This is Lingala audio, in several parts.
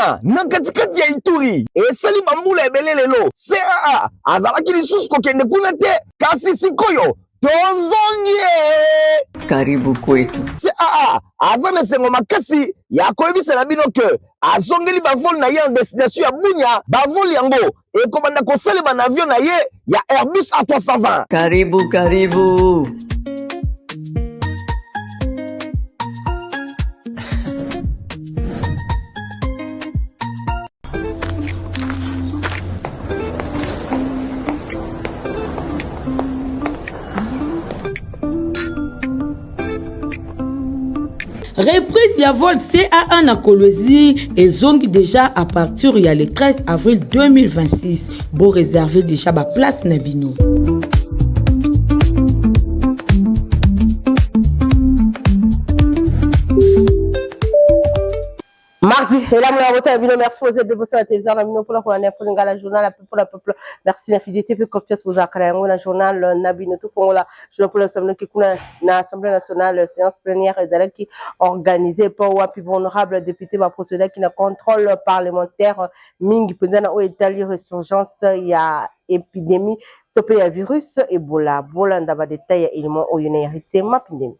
Bunia, na katikati ya Ituri, esali bambula ebele lelo. CAA azalaki lisusu kokende kuna te, kasi sikoyo tozongi ye. Karibu kwetu. CAA aza na esengo makasi ya koyebisa na bino ke azongeli bavole na ye en destination ya Bunia. Bavole yango ekobanda kosalema na avion na ye ya Airbus A320. Karibu, karibu. Reprise ya vol CAA na Kolwezi ezongi déjà à partir ya le 13 avril 2026. Bo réserver déjà ba place na bino. Mardi, elamu ya bota bino, merci pour êtes bosala télévision na bino mpona kolanda info lingala journal ya peuple peuple. Merci na fidélité mpe confiance bozalaka na yango na journal na bino. Tofongola journal mpona biso bino kuna na Assemblée nationale, séance plénière ezalaki organisée mpo wapi honorable député baprocédaki na contrôle parlementaire mingi mpenza na oyo etali resurgence ya épidémie to mpe ya virus Ebola. Bolanda ba détail ya élément oyo na Héritier Mapindemi.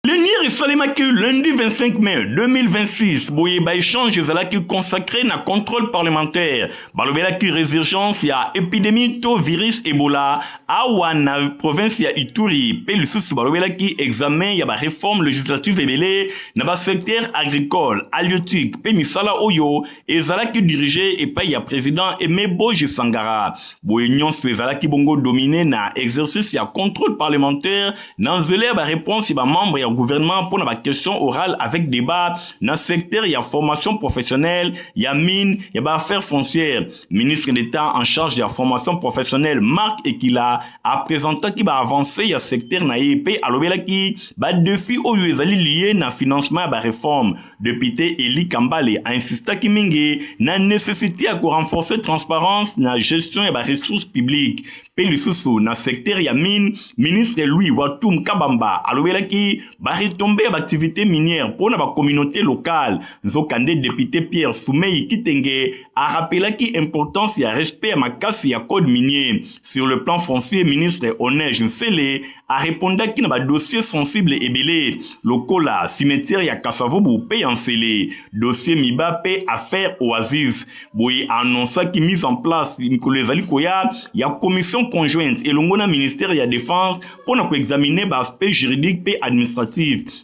Plénière esalemaki lundi 25 mai 2026. Boye baéchange ezalaki consacré na contrôle parlementaire. Balobelaki résurgence ya épidémie to virus Ebola awa na province ya Ituri, mpe lisusu balobelaki examen ya baréforme législative ebele na basecteur agricole, halieutique mpe misala oyo ezalaki dirige epai ya président Aimé Boji Sangara. Boye nyonso ezalaki bongo domine na exercice ya contrôle parlementaire na nzela ya baréponse ya bamembre ya gouvernement mpo na baquestion orale avec débat na secteur ya formation professionnelle, ya mine, ya baaffaires foncières. Ministre d'État en charge ya formation professionnelle Marc Ekila apresentaki baavancé ya secteur na ye mpe alobelaki badefi oyo ezali lié na financement ya baréforme. Député Eli Kambale ainsistaki mingi na nécessité ya korenforcer transparence na gestion ya baressources publiques. Mpe lisusu na secteur ya mine, ministre Louis Watum Kabamba alobelaki baretombées ya baactivité minière mpo na bacommunauté locale. Nzokande député Pierre Soumei Kitenge arapelaki importance ya respect ya makasi ya code minier. Sur le plan foncier, ministre Onej Nsele arépondaki na badossier sensible ebele lokola cimetière ya Kasavubu mpe ya Nsele, dossier Miba mpe affaire Oasis. Boye annonçaki mise en place mikolo ezali koya ya commission conjointe elongo na ministère ya défense mpo na koexamine baaspect juridique mpe administratif.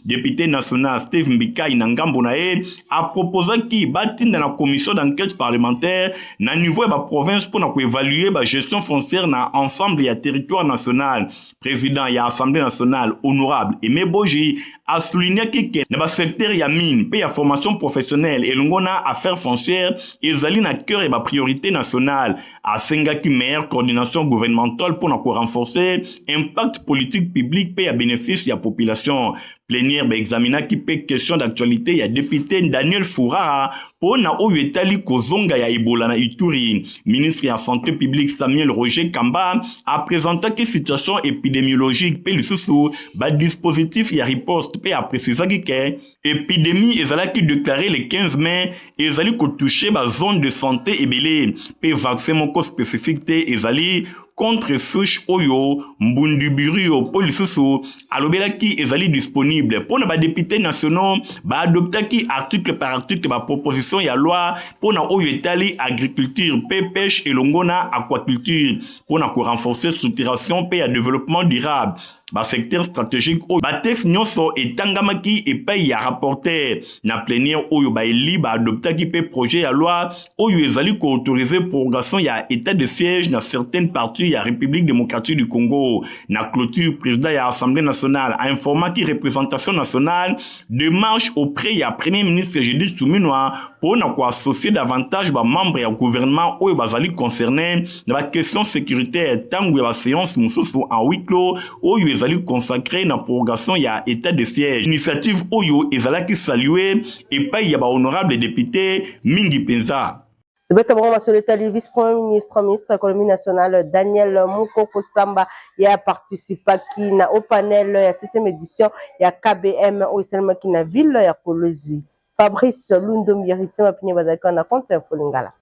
Député national Steve Mbikai na ngambo na ye aproposaki batinda na commission d'enquête parlementaire na niveau ya baprovince mpo na koévalue bagestion foncière na ensemble ya territoire national. Président ya Assemblée nationale honorable Aimé Boji asoulignaki ke na basecteur ya mine mpe ya formation professionnelle elongo na affaires foncières ezali na cœur ya bapriorité nationale. Asengaki meilleure coordination gouvernementale mpo na korenforcer impact politique publique mpe ya bénéfice ya population. Plénière baexaminaki mpe question d'actualité ya député Daniel Furara mpo na oyo etali kozonga ya Ebola na Ituri. Ministre ya santé publique Samuel Roger Kamba apresentaki situation épidémiologique mpe lisusu badispositif ya riposte, mpe aprécisaki ke épidémie ezalaki déclaré le 15 mai, ezali kotouche bazone de santé ebele, mpe vaccin moko spécifique te ezali contre souche oyo Bundibugyo, mpo lisusu alobelaki ezali disponible. Mpo na badéputé nationaux, baadoptaki article par article baproposition ya loi mpo na oyo etali agriculture mpe pêche elongo na aquaculture mpo na korenforcer structuration mpe ya développement durable, basecteur stratégique oyo batexte nyonso etangamaki epai ya rapporteur. Na plénière oyo, baeli baadoptaki mpe projet ya loi oyo ezali koautoriser prorogation ya état de siège na certaines parties ya République démocratique du Congo. Na clôture, président ya Assemblée nationale ainformaki représentation nationale démarche auprès ya premier ministre Judith Suminwa mpo na koassocier davantage bamembre ya gouvernement oyo bazali concerné na baquestion sécuritaire ntango ya baséance mosusu en huis clos oyo ezali consacré na prorogation ya état de siège. Initiative oyo ezalaki salué epai ya bahonorable député mingi mpenza. Tobeta bango masolo etali vice premier ministre, ministre économie nationale Daniel Mukoko Samba. Ye aparticipaki na au panel ya 7e édition ya KBM oyo esalemaki na ville ya Kolwezi. Fabrice Lundombi, Héritier Mapine bazalaki wana compte Info Lingala.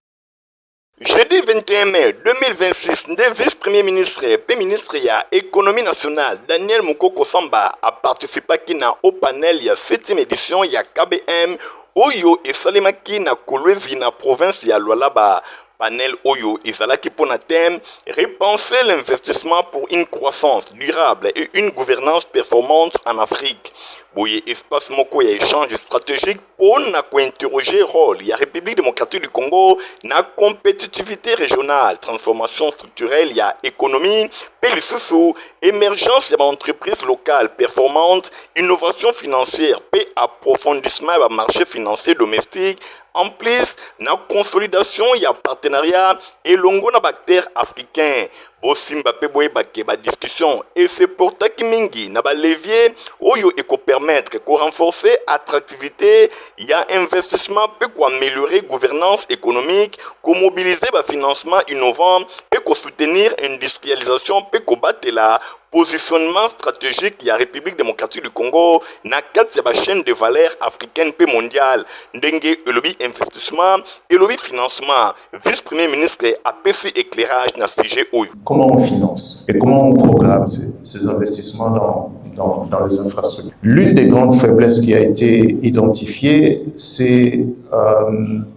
Jeudi 21 mai 2026 nde vice-premier ministre mpe ministre ya Economie nationale Daniel Mukoko Samba aparticipaki na haut panel ya 7e edition ya KBM oyo esalemaki na Kolwezi na province ya Lualaba. Panel oyo ezalaki mpo na thème Repenser l'investissement pour une croissance durable et une gouvernance performante en Afrique. Boye espace moko ya échange stratégique mpo na kointerroger rôle ya République démocratique du Congo na compétitivité régionale, transformation structurelle ya économie mpe lisusu émergence ya baentreprise locale performante, innovation financière mpe approfondissement ya bamarché financier domestique, en plus na consolidation ya partenariat elongo na baacteur africain. Bosimba mpe boyeba ke badiscussion eseportaki mingi na balevier oyo ekopermettre korenforcer attractivité ya investissement mpe koaméliorer gouvernance économique, komobiliser bafinancement innovant mpe kosoutenir industrialisation mpe kobatela positionnement stratégique ya République démocratique du Congo na kati ya bachaîne de valeur africaine mpe mondiale. Ndenge elobi investissement, elobi financement, vice premier ministre apesi éclairage na sujet oyo. Comment on finance et comment on programme ces investissements dans les infrastructures? L'une des grandes faiblesses qui a été identifiée, c'est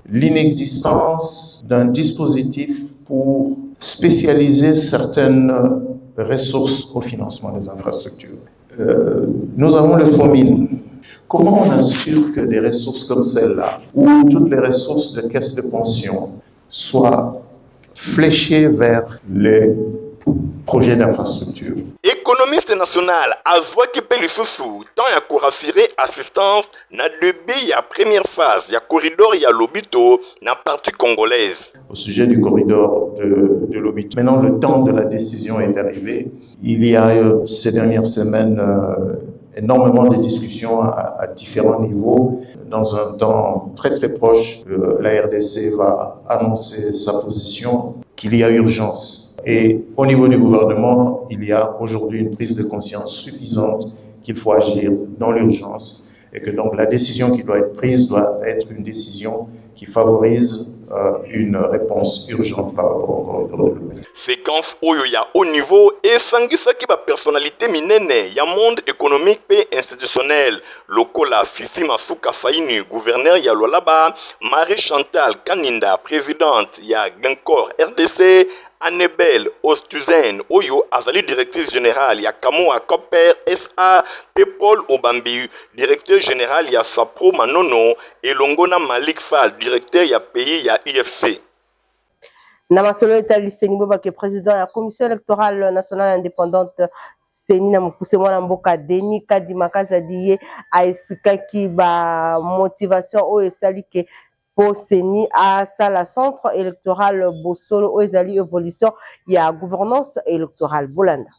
l'inexistence d'un dispositif pour spécialiser certaines ressources au financement des infrastructures. Nous avons le FOMIN. Comment on assure que des ressources comme celle-là, ou toutes les ressources de caisse de pension, soient fléchées vers les projets d'infrastructure? Économiste national azwaki mpe lisusu temps ya korassurer assistance na début ya première phase ya corridor ya Lobito na partie congolaise. Au sujet du corridor de Lobito. Maintenant, le temps de la décision est arrivé. Il y a ces dernières semaines énormément de discussions à différents niveaux. Dans un temps très très proche, la RDC va annoncer sa position qu'il y a urgence. Et au niveau du gouvernement, il y a aujourd'hui une prise de conscience suffisante qu'il faut agir dans l'urgence et que donc la décision qui doit être prise doit être une décision qui favorise une réponse urgente par rapport au corridor de Lobito. Séquence oyo ya haut niveau esangisaki bapersonnalité minene ya monde économique mpe institutionnel lokola Fifi Masuka Saini, gouverneur ya Lualaba, Marie Chantal Kaninda, présidente ya Glencore RDC, Annabelle Oosthuizen oyo azali directrice générale ya Kamoa Copper SA mpe Paul Obambi, directeur général ya Sapro Manono, elongo na Malik Fall, directeur ya pays ya UFC. Na masolo etali CENI, bobake président ya Commission électorale nationale indépendante, CENI na mokuse, mwana mboka Denis Kadima Kazadi, ye aexplikaki bamotivation oyo esali ke mpo CENI asala centre électoral Bosolo, oyo ezali évolution ya gouvernance électorale. Bolanda.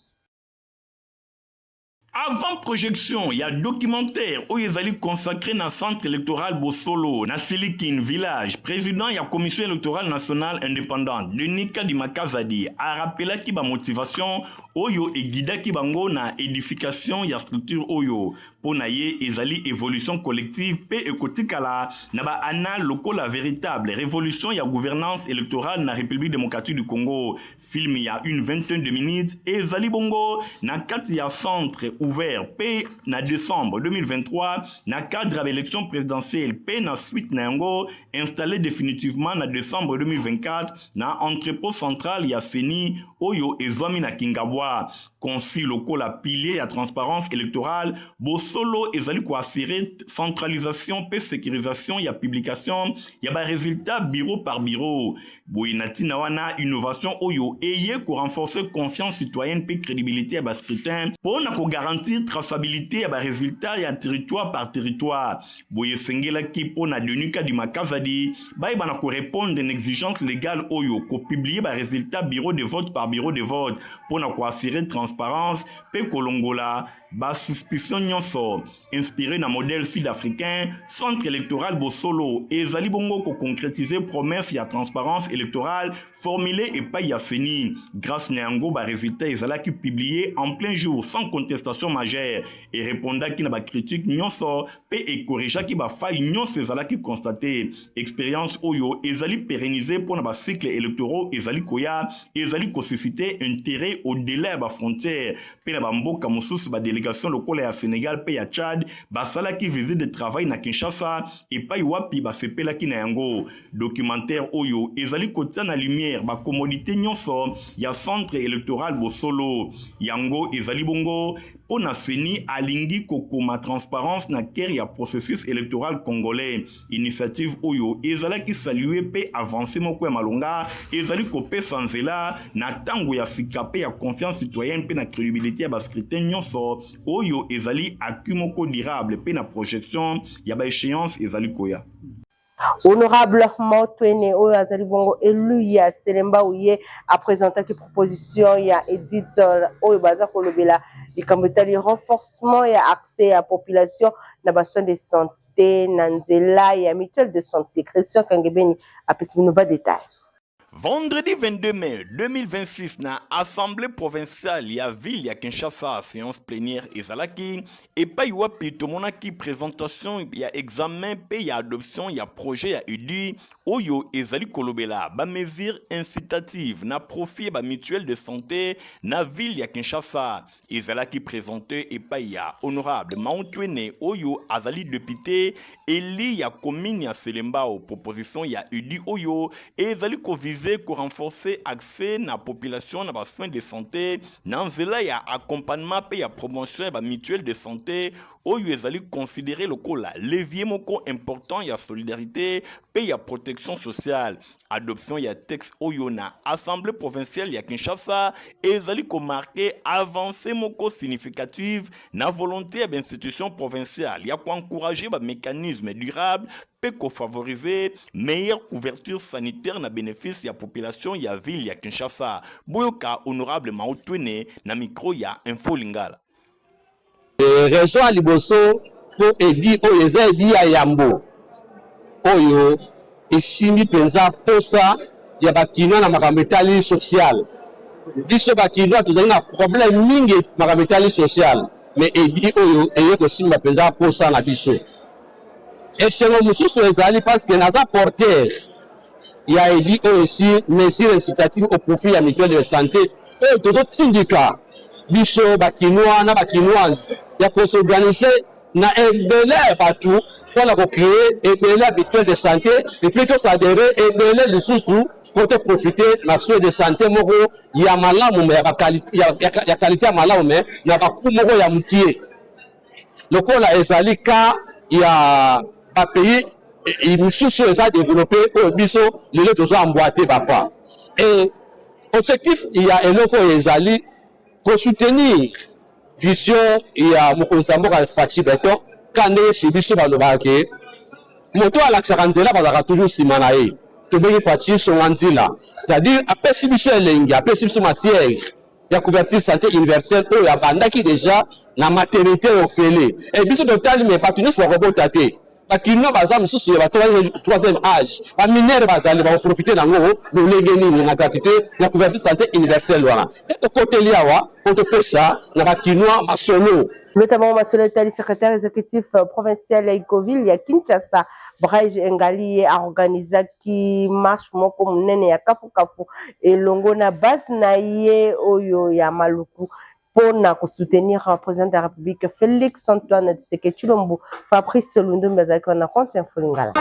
Avant projection ya documentaire oyo ezali consacré na centre électoral Bosolo na Silikin Village, président ya Commission électorale nationale indépendante Denis Kadima Kazadi arappelaki bamotivation oyo eguidaki bango na édification ya structure oyo. Mpo na ye, ezali évolution collective mpe ekotikala na baannales lokola véritable révolution ya gouvernance électorale na République démocratique du Congo. Film ya une vingtaine de minutes ezali bongo na kati ya centre ouvert mpe na décembre 2023 na cadre ya baélection présidentielle, mpe na suite na yango installé définitivement na décembre 2024 na entrepôt central ya CENI oyo ezwami na Kingabwa. Conçu lokola pilier ya transparence électorale, Bosolo ezali koassurer centralisation mpe sécurisation ya publication ya barésultat bureau par bureau. Boye na ntina wana, innovation oyo eye korenforcer confiance citoyenne mpe crédibilité ya bascrutin mpo na kogarantir traçabilité ya barésultat ya territoire par territoire. Boye esengelaki mpo na Denis Kadima Kazadi bayeba na korépondre na exigence légale oyo kopublier barésultat bureau de vote par bureau de vote mpo na koassurer transparence mpe kolongola basuspicion nyonso. Inspiré na modèle sud-africain, centre électoral Bosolo ezali bongo koconcrétiser promesse ya transparence électorale formulée epai ya CENI. Grâce na yango, barésultat ezalaki publié en plein jour sans contestation. innovation majeure. Erepondaki na ba critiques nyonso mpe ecorrigeaki ba failles nyonso ezalaki constate. Experience oyo ezali pérenniser mpo na ba cycles électoraux ezali koya, ezali kosusciter intérêt au-delà ya ba frontières mpe na ba mboka mosusu. Ba délégation lokola ya Sénégal mpe ya Tchad basalaki visite de travail na Kinshasa, epai wapi basepelaki na yango. Documentaire oyo ezali kotia na lumière bacommodité nyonso ya centre électoral Bosolo. Yango ezali bongo mpo na CENI alingi kokoma transparence na cœur ya processus électoral congolais. Initiative oyo ezalaki salué mpe avancée moko ya malonga, ezali kopesa nzela na ntango ya sika mpe ya confiance citoyenne mpe na crédibilité ya bascrutin nyonso, oyo ezali acquis moko durable mpe na projection ya baéchéance ezali koya. Honorable Motwene, oyo azali bongo élu ya Selembao, ye apresentaki proposition ya édit oyo baza kolobela likambo etali renforcement ya accès ya population na basoins de santé na nzela ya mutuelle de santé. Christian Kangebeni apesi bino badétail. Vendredi 22 mai 2026, na Assemblée provinciale ya ville ya Kinshasa, séance plénière ezalaki, epai wapi tomonaki présentation ya examen mpe ya adoption ya projet ya édit oyo ezali kolobela bamesure incitative na profit ya bamutuelle de santé na ville ya Kinshasa. Ezalaki présenté epai ya honorable Mauntwene, oyo azali député élu ya commune ya Selembao. Proposition ya édit oyo ezali koviser korenforcer accès na population na basoins de santé na nzela ya accompagnement mpe ya promotion ya bamutuelle de santé, oyo ezali considéré lokola levier moko important ya solidarité mpe ya protection sociale. Adoption ya texte oyo na Assemblée provinciale ya Kinshasa ezali komarquer avancée moko significative na volonté ya bainstitution provinciale ya koencourager bamécanisme durable mpe kofavoriser meilleure couverture sanitaire na bénéfice ya population ya ville ya Kinshasa. Boyoka honorable Mautwene na micro ya Info Lingala. Raison ya liboso mpo édit oyo eza édit ya yambo oyo esimbi mpenza posa ya Bakinois na makambo etali social. Biso Bakinois tozali na problème mingi makambo etali social, mais édit oyo eye kosimba mpenza posa na biso. Esengo mosusu ezali parce que naza porteur ya édit oyo sur mesure incitative au profit ya mutuelle de santé, oyo tozotindika biso Bakinois na Bakinoise ya kos'organiser na ebele ya bato mpona kocréer ebele ya mutuelle de santé et puis toadhérer ebele lisusu po toprofiter na soin de santé moko ya malamu, mais ya qualité ya malamu, mais na bacoût moko ya mokie, lokola ezali ka ya bapays misusu eza développé, oyo biso lelo toza emboîter bapas. Et objectif ya eloko oyo ezali kosoutenir vision ya mokonzi ya mboka Fatshi Béton. Ka ndenge chez biso balobaka ke moto alakisaka nzela bazalaka toujours nsima na ye. Tobengi Fatshi songa nzila, c'est-à-dire apesi biso elengi, apesi biso matière ya couverture santé universelle oyo abandaki déjà na maternité ofele. E biso totali, mais bato nyonso bakobota te. Bakinois baza mosusu ya bato troisième âge, bamineurs bazali, bakoprofiter nango lolenge nini na gratuité ya couverture santé universelle wana? E tokoteli awa mpo topesa na Bakinois masolo. Notamment masolo etali secrétaire exécutif provincial ya Ecoville ya Kinshasa, Brage Engali, ye aorganizaki marche moko monene ya kafukafu elongo na base na ye oyo ya Maluku mpona kosoutenir président de la République Félix Antoine Tshisekedi Tshilombo. Fabrice Lundumbi azalaki wana, compte Info Lingala.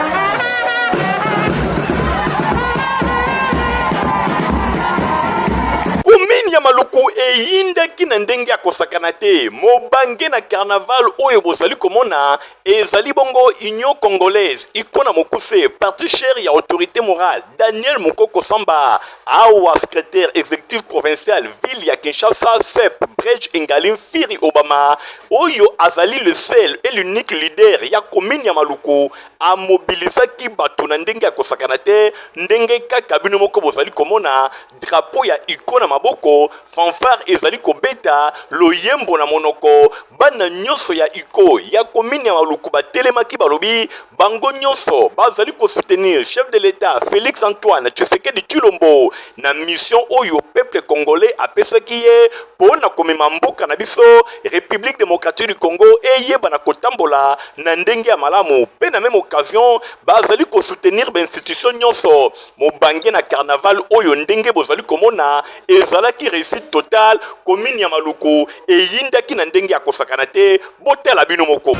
Commune ya Maluku eyindaki na ndenge ya kosakana te. Mobange na carnaval oyo bozali komona ezali bongo Union congolaise, iko na mokuse, parti cher ya autorité morale Daniel Mokoko Samba. Awa secrétaire exécutif provincial ville ya Kinshasa, Sep Brej Engali Mfiri Obama, oyo azali le seul et l'unique leader ya commune ya Maluku, amobilisaki bato na ndenge ya kosakana te. Ndenge kaka bino moko bozali komona, drapeau ya iko na maboko, fanfare. fanfare ezali kobeta loyembo na monoko, bana nyonso ya UCO ya commune ya Maluku batelemaki, balobi bango nyonso bazali ko soutenir chef de l'Etat Felix Antoine Tshisekedi Tshilombo na mission oyo peuple congolais apesaki ye mpo na komema mboka na biso Republique democratique du Congo eyebana kotambola na ndenge ya malamu mpe na meme occasion bazali ko soutenir ba institution nyonso mobange na carnaval oyo ndenge bozali komona ezalaki réussite totale. Commune ya Maluku eyindaki na ndenge ya kosakana te, botala bino moko.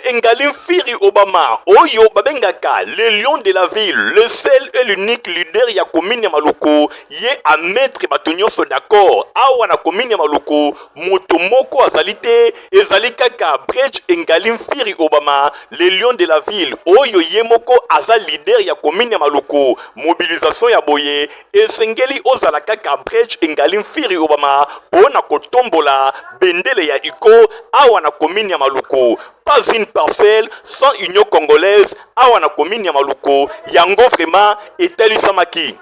Engali Mfiri Obama oyo babengaka le lion de la ville, le seul et l'unique leader ya commune ya Maluku, ye ametre bato nyonso d'accord. Awa na commune ya Maluku moto moko azali te, ezali kaka Bridge Engali Mfiri Obama, le lion de la ville, oyo ye moko aza leader ya commune ya Maluku. Mobilisation ya boye esengeli ozala kaka Bridge Engali Mfiri Obama mpo na kotombola bendele ya UCO awa na commune ya Maluku. Pas une parcelle sans union congolaise awa na commune ya Maluku, yango vraiment etalisamaki.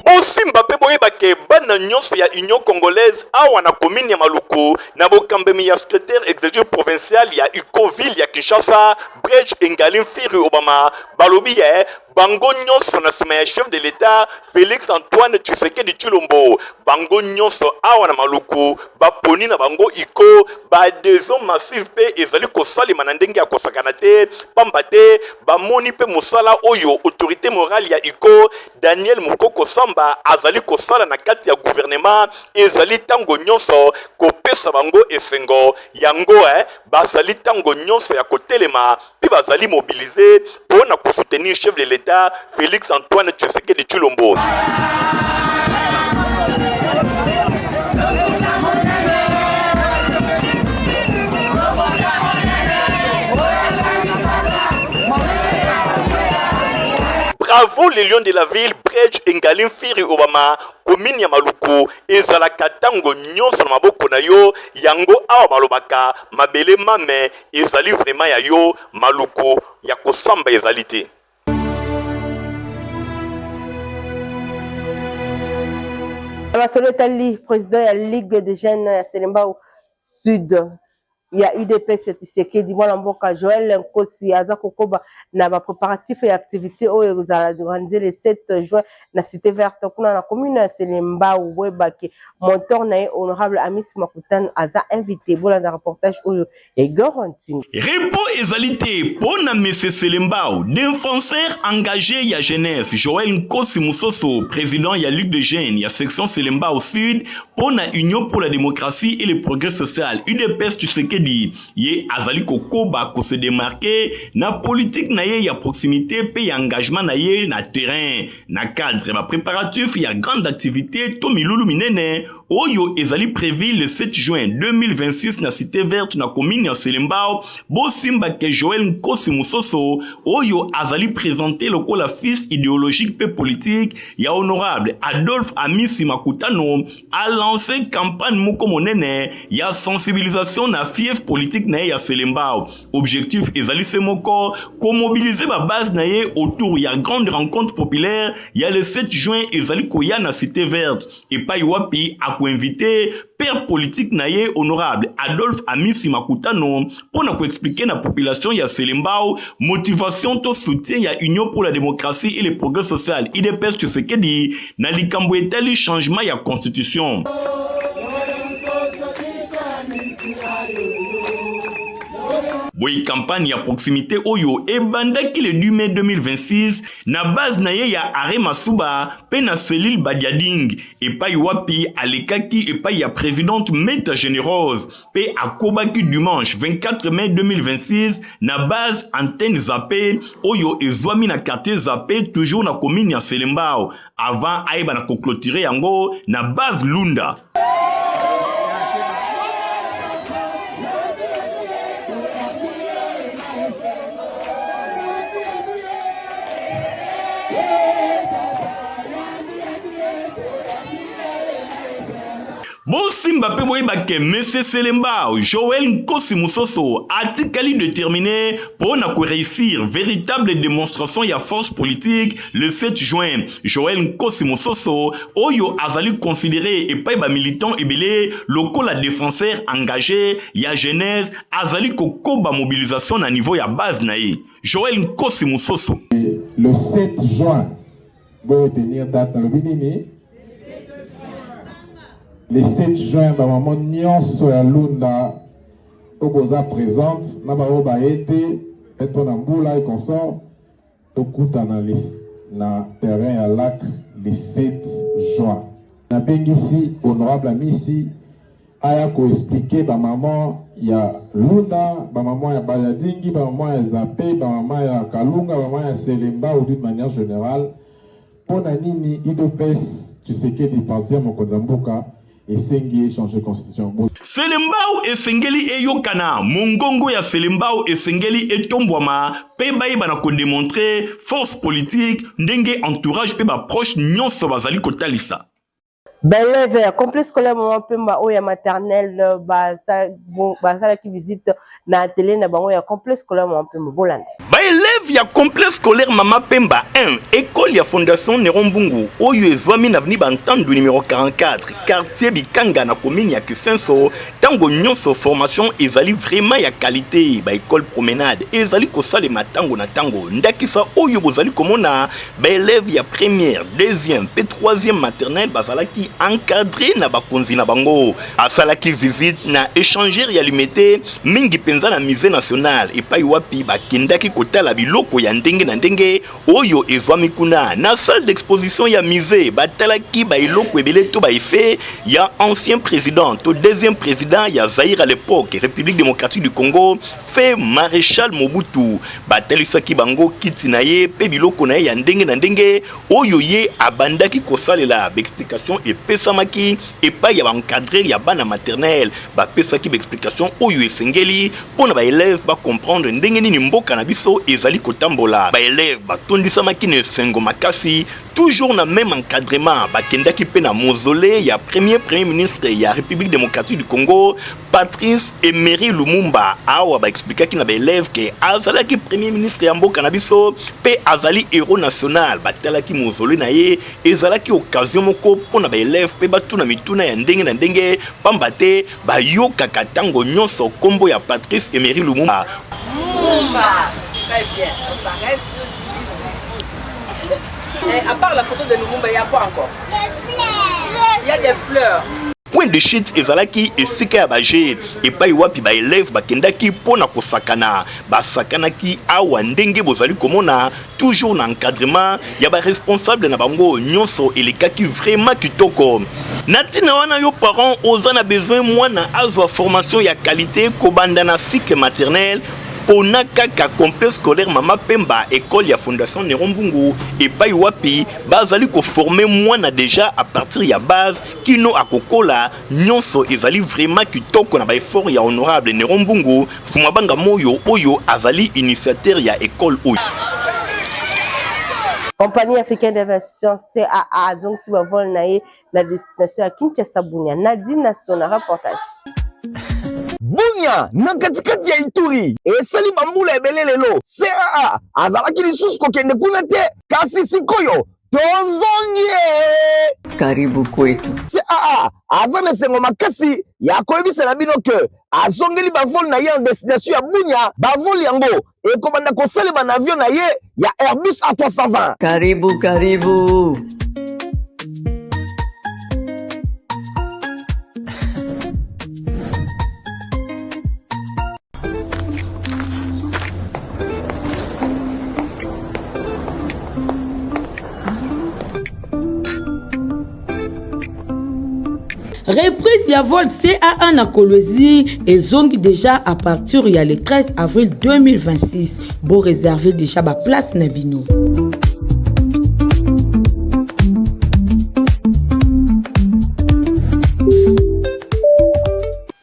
Bosimba mpe boyeba ke bana nyonso ya Union congolaise awa na commune ya Maluku na bokambemi ya secrétaire exécutif provincial ya UCO ville ya Kinshasa Bridge Engali Mfiri Obama balobi ye bango nyonso na nsima ya chef de l'Etat Felix Antoine Tshisekedi Tshilombo. Bango nyonso awa na Maluku baponi na bango iko ba adhesion massive mpe ezali kosalema na ndenge ya kosakana te, pamba te bamoni mpe mosala oyo autorité morale ya iko Daniel Mukoko Samba azali kosala na kati ya gouvernement ezali ntango nyonso kopesa bango esengo yango bazali ntango nyonso ya kotelema mpe bazali mobilise mpo na kosoutenir chef de l'Etat Felix Antoine Tshisekedi Tshilombo. Bravo les lions de la ville, Bridge Engali Mfiri Obama, commune ya Maluku ezalaka tango nyonso na maboko na yo, yango awa balobaka mabele mame ezali vraiment ya yo, Maluku ya kosamba ezali te. Masolo etali président ya Ligue des jeunes ya Selembao Sud ya UDPS Tshisekedi, mwana mboka Joël Nkosi aza kokoba na ba préparatifs ya activité oyo ekozala organisé le 7 juin na Cité Verte kuna na commune ya Selembao. Boyebake mentor na ye honorable Amis Makutano aza invité. Bolanda reportage oyo ya Igor Ntingi. Repos ezali te mpo na Monsieur Selembao, défenseur engagé ya jeunesse Joël Nkosi Musoso, président ya Ligue de jeunes ya section Selembao Sud mpo na Union pour la démocratie et le progrès social UDPS Tshisekedi. Ye azali kokoba ko se démarquer na politique na ye ya proximité mpe ya engagement na ye na terrain na cadre ba préparatifs ya grande activité to milulu minene oyo ezali prévu le 7 juin 2026 na Cité Verte na commune ya Selembao. Bosimba ke Joël Nkosi Musoso oyo azali présenté lokola fils idéologique pe politique ya honorable Adolphe Amisi Makutano a lancé campagne moko monene ya sensibilisation na fief politique na ye ya Selembao. Objectif ezali se moko, komobiliser ba base na ye autour ya grande rencontre populaire ya le 7 juin ezali koya na Cité Verte, epai wapi akoinvite père politique na ye honorable Adolphe Amisi Makutano mpo na koexplike na population ya Selembao motivation to soutien ya Union pour la démocratie et le progrès social UDPS Tshisekedi na likambo etali changement ya constitution. Boye campagne ya proximité oyo ebandaki le 10 mai 2026 na base na ye ya Arrêt Masuba mpe na cellule Badiading, epai wapi alekaki epai ya présidente Meta Generose mpe akobaki dimanche 24 mai 2026 na base antenne Zape oyo ezwami na quartier Zape toujours na commune ya Selembao avant ayeba na koclôturer yango na base Lunda. Bosimba mpe boyeba ke Monsieur Selembao Joël Nkosi Musoso atikali determine mpo na koreusir véritable démonstration ya force politique le 7 juin. Joël Nkosi Musoso oyo azali considéré epai ba militants ebele lokola défenseur engagé ya jeunesse azali kokoba mobilisation na niveau ya base na ye. Joël Nkosi Musoso. Le 7 juin, bo retenir date nalobi nini? Le 7 juin, ba maman nyonso ya Lunda oyo boza présente na baoyo baye te mpo na mbula et consort, tokutana na terrain ya lac le 7 juin. Nabengisi honorable Amisi aya ko expliquer ba maman ya Lunda, ba maman ya Badiadingi, ba maman ya Zape, ba maman ya Kalunga, ba maman ya Selemba ou d'une manière générale mpo na nini UDPS Tshisekedi parti ya mokonzi ya mboka esengi changer constitution. Selembao esengeli eyokana, mongongo ya Selembao esengeli etombwama mpe bayeba na kodemontre force politique ndenge entourage mpe baproche nyonso bazali kotalisa. Baeleve ya complexe scolaire Mama Pemba oyo ya maternelle basalaki visite na atelier na bango ya complexe scolaire Mama Pemba. Bolanda. Baeleve ya complexe scolaire Mama Pemba 1, école ya fondation Neron Mbungu oyo ezwami na avenue Bantandu numéro 44, quartier Bikanga na commune ya Kisenso, ntango nyonso formation ezali vraiment ya qualité. Ba école promenade ezali kosalema ntango na ntango. Ndakisa oyo bozali komona baeleve ya première, deuxième mpe troisième maternelle bazalaki encadré na bakonzi na bango. Asalaki visite na échangeur ya Limete, mingi mpenza na musée national epai wapi bakendaki kotala biloko ya ndenge na ndenge oyo ezwami kuna. Na salle d'exposition ya musée batalaki baeloko ebele to baefe ya ancien président to deuxième président ya Zaïre à l'époque, République démocratique du Congo, Feu Maréchal Mobutu. Batalisaki bango kiti na ye mpe biloko na ye ya ndenge na ndenge oyo ye abandaki kosalela. Baexplication epesamaki epai ya baencadrer ya bana maternelle, bapesaki baexplication oyo esengeli mpo na baeleve bacomprendre ndenge nini mboka na biso ezali kotambola. Baeleve batondisamaki na esengo makasi. Toujours na même encadrement, bakendaki mpe na mausolée ya premier premier ministre ya République démocratique du Congo, Patrice Emery Lumumba. Awa baexplikaki na baeleve ke azalaki premier ministre ya mboka na biso mpe azali héros national. Batalaki mausolée na ye, ezalaki occasion moko mpo na baeleve mpe batuna mituna ya ndenge na ndenge, pamba te bayokaka ntango nyonso nkombo ya Patrice Emery Lumumba. Lumumba. Très bien, on s'arrête ici. Et à part la photo de Lumumba, il y a quoi encore? Il y a des fleurs. Point de chute ezalaki esika ya baje epai wapi baeleve bakendaki mpo na kosakana. Basakanaki awa ndenge bozali komona, toujours na encadrement ya baresponsable na bango. Nyonso elekaki vraiment kitoko. Na ntina wana, yo parent oza na besoin mwana azwa formation ya qualité kobanda na cycle maternel, pona kaka complexe scolaire Mama Pemba, école ya fondation Neron Mbungu, epai wapi bazali koforme mwana déjà à partir ya base kino akokola. Nyonso ezali vraiment kitoko na baeffort ya honorable Neron Mbungu Fumabanga Moyo oyo azali initiateur ya école oyo. Compagnie africaine d'aviation CAA azongisi bavol na ye na destination ya Kinshasa Bunia. Nadine Nassona, reportage. Bunia na katikati ya Ituri esali bambula ebele lelo CAA azalaki lisusu kokende kuna te, kasi sikoyo tozongi. Karibu kwetu. CAA aza na esengo makasi ya koyebisa na bino ke azongeli bavol na ye en destination ya Bunia. Bavol yango ekobanda kosalema na avion na ye ya Airbus A320. Karibu, karibu. Reprise ya vol CAA na Kolwezi ezongi déjà à partir ya le 13 avril 2026. Bo réserver déjà ba place na bino.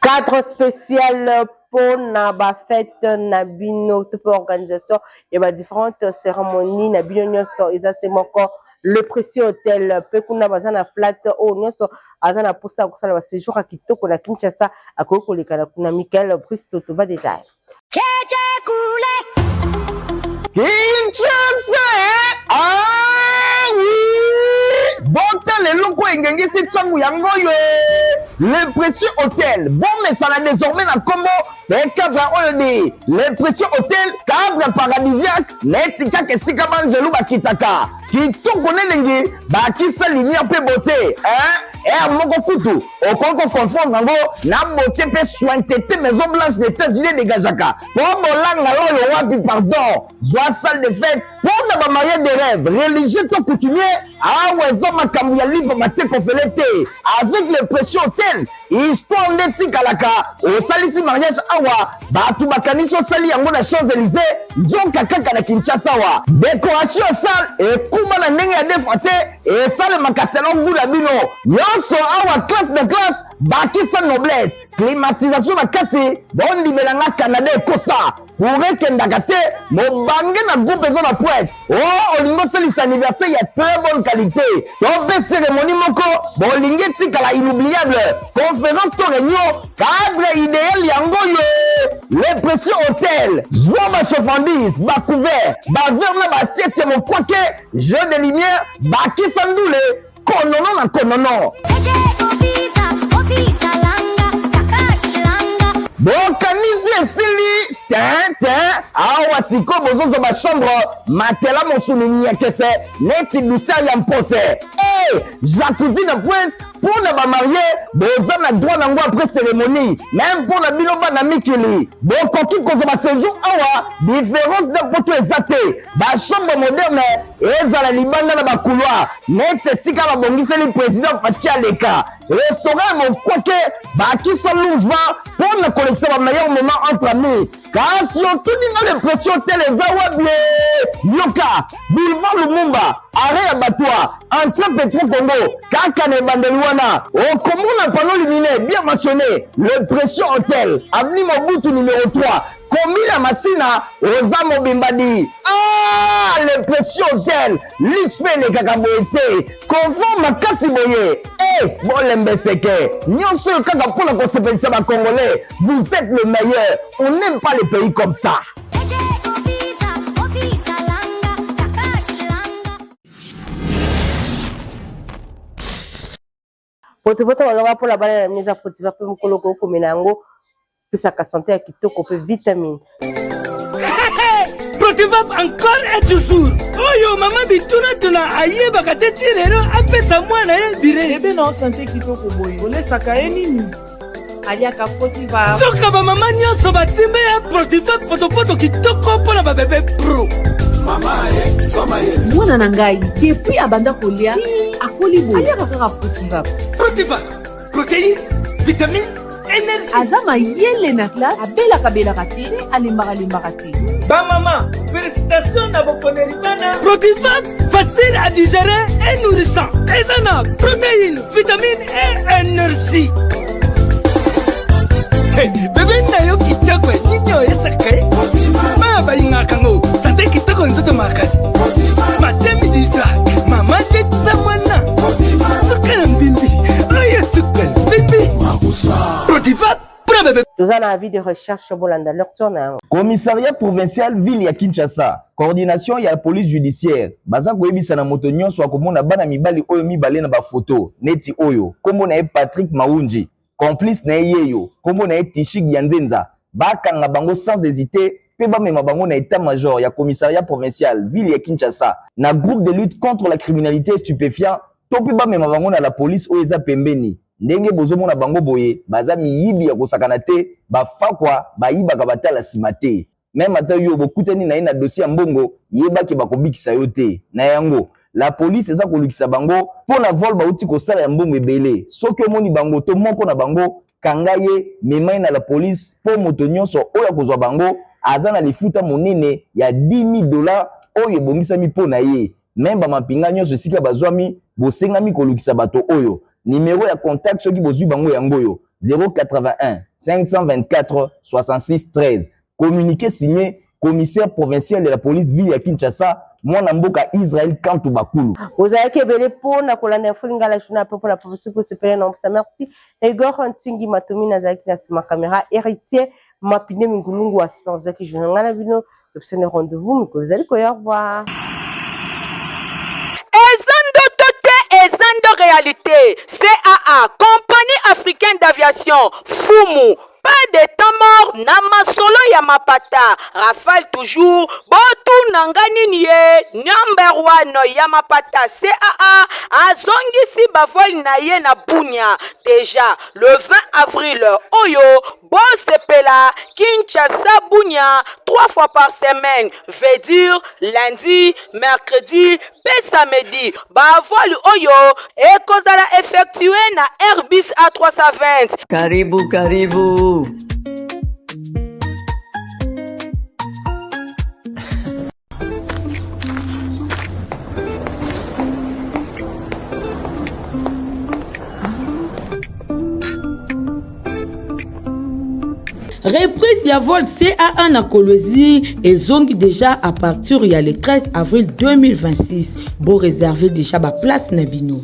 Cadre spécial mpona bafete na bino to mpe organisation ya ba différentes cérémonies na bino nyonso eza se moko. Le Précieux Hotel mpe kuna baza na flat oyo nyonso aza na mposa ya kosala ba séjour ya kitoko na Kinshasa akoki koleka na kuna. Michael Bristo toba détail. Kinshasa eh? Ah oui! Botala eloko engengisi ntango yango oyo eh! Le Précieux Hotel bomesana désormais na nkombo mpe cadre oyo di Le Précieux Hotel, cadre paradisiaque neti kaka esika banzelu bakitaka kitoko n'elengi, bakisa lumière mpe beauté eh? Air moko kutu okoki koconfondre yango na beauté mpe sointete Maison Blanche des États-Unis dégagaka mpo bolanga oyo wapi. Pardon, zwa salle de fête mpo na bamariage de rêve, religieux to coutumier. Awa eza makambo ya lipa mateko fele te. Avec Le Précieux Hotel, histoire nde tikalaka. Osalisi mariage awa, bato bakanisi osali yango na Champs-Élysées, nzoka kaka na Kinshasa awa. Décoration ya salle ekuma na ndenge ya defa te, esalemaka selon goût na bino nyonso. Awa classe de classe, bakisa noblesse, climatisation na kati. Bondimelanga, Canada ekosa courant ekendaka te. Mobange na groupe eza na pointe o olingi osalisa anniversaire ya très bonne qualité to mpe cérémonie moko bolingi etikala inoubliable, conférence to réunion, cadre idéal yango oyo, Le Précieux Hôtel. Zwa bachauffe-andise, bacouvert, baverre na baassiette ya mokwake, jeu de lumière, bakisa ndule konono na konono. Bokanisi esili te te. Awa sikoyo bozozwa bachambre, matela mosuni nyekese neti douceur ya mpose e jacuzzi na pointe. Mpo na bamarie, boza na droit nango après cérémonie. Même mpo na bino bana mikili, bokoki kozwa baséjour awa. Différence na poto eza te. Bachambre moderne, ezala libanda na bacouloir neti esika babongiseli président Fatshi aleka. Restaurant ya mokwake, bakisa lounge bar mpo na kolekisa bameilleur moment entre amis. Kasi otuni nga, Le Précieux Hotel eza wapi? Yoka, boulevard Lumumba, arrêt ya Batwa, entrée Petro Congo, kaka na ebandeli wana okomona panneau lumineux bien mentionné Le Précieux Hotel, avenue Mobutu numéro 3, commune ya Masina. Oza mobimba di. Ah, Le Précieux Hotel, luxe mpe elekaka boye te, confort makasi boye e bolembeseke nyonso oyo kaka mpona kosepelisa bacongolais. Vous êtes le meilleur, on n'aime pas les pays comme ça. Potopoto balonga mpona bana na bino eza Protiva, mpe mokolo kokomela yango pesaka santé ya kitoko mpe vitamine. Protivap encore et toujours. Oyo mama bitunatuna ayebaka te ti lelo apesa mwana ye bire. Bebe na santé kitoko boye, olesaka ye nini? Aliaka Protiva. Soka bamama nyonso batimbe ya Protivap, potopoto kitoko mpo na babebe pro. Mwana na ngai, depuis abanda kolia ti akoli boye, aliaka kaka Protiva. Protiva, protéine, vitamine, énergie. Aza mayele na classe, abelaka-belaka te mpe alembaka-lembaka te. Bamama, félicitation na bokoneli bana. Protiva, facile à digérer et nourrissant, eza na protéine, vitamine et énergie. Hey, bebe na yo kitoko, nini oyesaka ye? Bana balingaka ngo, santé kitoko, nzoto makasi. Matin, midi, soir, mama letisa mwana suka na mbimbi oyo suka mbimbi. Protiva mpona bebe. Toza na avis de recherche, bolanda lecture na yango. Commissariat provincial ville ya Kinshasa, coordination ya police judiciaire baza koyebisa na moto nyonso akomona bana mibali oyo mibale na bafoto neti oyo, nkombo na ye Patrick Maunji, complice na ye yeyo, nkombo na ye Tishig ya Nzenza, bakanga bango sans hésiter mpe bamema bango na état-major ya commissariat provincial ville ya Kinshasa, na groupe de lutte contre la criminalité stupéfiant, to mpe bamema bango na la police oyo eza pembeni. Ndenge bozomona bango boye, baza miyibi ya kosakana te. Bafakwa bayibaka batala nsima te. Même ata yo bokutani na ye na dossier ya mbongo, yebaki bakobikisa yo te. Na yango la police eza kolukisa bango mpo na vol bauti kosala ya mbongo ebele. Soki omoni bango to moko na bango, kanga ye, mema ye na la police, mpo moto nyonso oyo akozwa bango aza na lifuta monene ya 10 000 $ oyo ebongisami mpo na ye. Même bamapinga nyonso esika bazwami, bosengami kolukisa bato oyo. Nimero ya contact soki bozwi bango yango oyo: 081 524 66 13. Communiqué signé commissaire provincial de la police ville ya Kinshasa. mwana mboka Israël Kantu Bakulu. Bozalaki ebele mpo na kolanda Info Lingala Journal mpe mpo na soki osepeli na mpesa merci na Igor Ntingi Matomi nazalaki na nsima camera Héritier Mapine Mingulungu asupervisaki journal ngai na bino topesani rendez-vous mikolo ezali koya au revoir. Eza ndoto te eza ndo realite caa compagnie africaine d'aviation fumu pas de temps mort na masolo ya mapata rafale toujours botuna nga nini ye number one ya mapata caa azongisi bavole na ye na bunia deja le 20 avril oyo Bosepela Kinshasa Bunia trois fois par semaine veut dire lundi, mercredi pe samedi. Ba vol oyo ekozala effectuer na Airbus A320. Karibu, karibu. Reprise ya vol CAA na Kolwezi ezongi déjà à partir ya le 13 avril 2026. Bo réserver déjà ba place na bino.